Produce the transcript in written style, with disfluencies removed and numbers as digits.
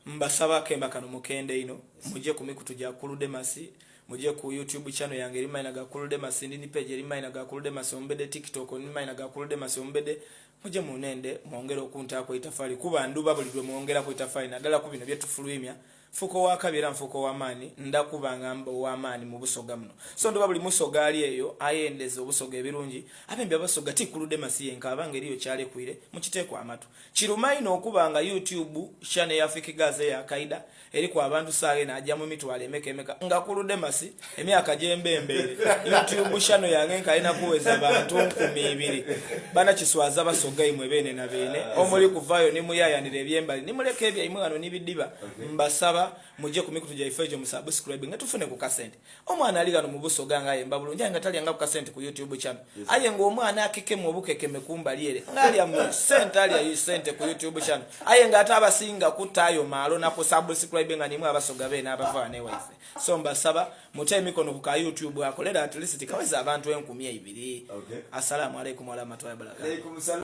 Mbasaba akemba kano mukende ino, mujje ku mikutu gya Kuludemasi, mujje ku YouTube channel yange eri maina ga Kuludemasi, ndi ni page eri maina ga Kuludemasi Omumbedde, TikTok ndi maina ga Kuludemasi Omumbedde. Mujje munende mwongere okuntaako itafali, kuba nduba buli lwe mwongerako itafali, naddala ku bino byetufulwimya. Nfuuka owakabi era nfuuka ow'amaanyi, ndakuba nga mba ow'amaanyi mu Busoga muno. So nduba buli Musoga ali eyo ayendeza Obusoga ebirungi, abembi Abasoga ti Kuludemasi yenka, abanga eriyo kyalekwire mukiteeko amatu. Kiruma ino okuba nga YouTube channel ya Fik Gaza eya Kaida eriku abantu saawa eno ajja mu mitwalo emeka emeka, nga Kuludemasi emyaka gyembembeere YouTube channel yange nkalina kuweza bantu 2000. Bana kiswaza Basoga imwe beene na beene omuli kuvayo nimuyayanira ebyembali nimuleka ebyaimwe wano nibidiba. Mbasaba mujje ku mikutu gyaife egyo musubscribe nga tufune ku kasente. Omwana ali gano mu Busoga nga ayemba bulungi, aye nga talyanga ku kasente ku YouTube channel, aye ng'omwana akekemu obukekeme kumbali ere ng'alya mu sente, alya sente ku YouTube channel, aye ng'ate abasinga kutaayo maalo na ku subscribe nga nimwe Abasoga beene abava wano ewaife. So mbasaba mute emikono ku ka YouTube akolera at least kaweza abantu 2000. Assalamu alaikum warahmatullahi wabarakatuh. Alaikum salam.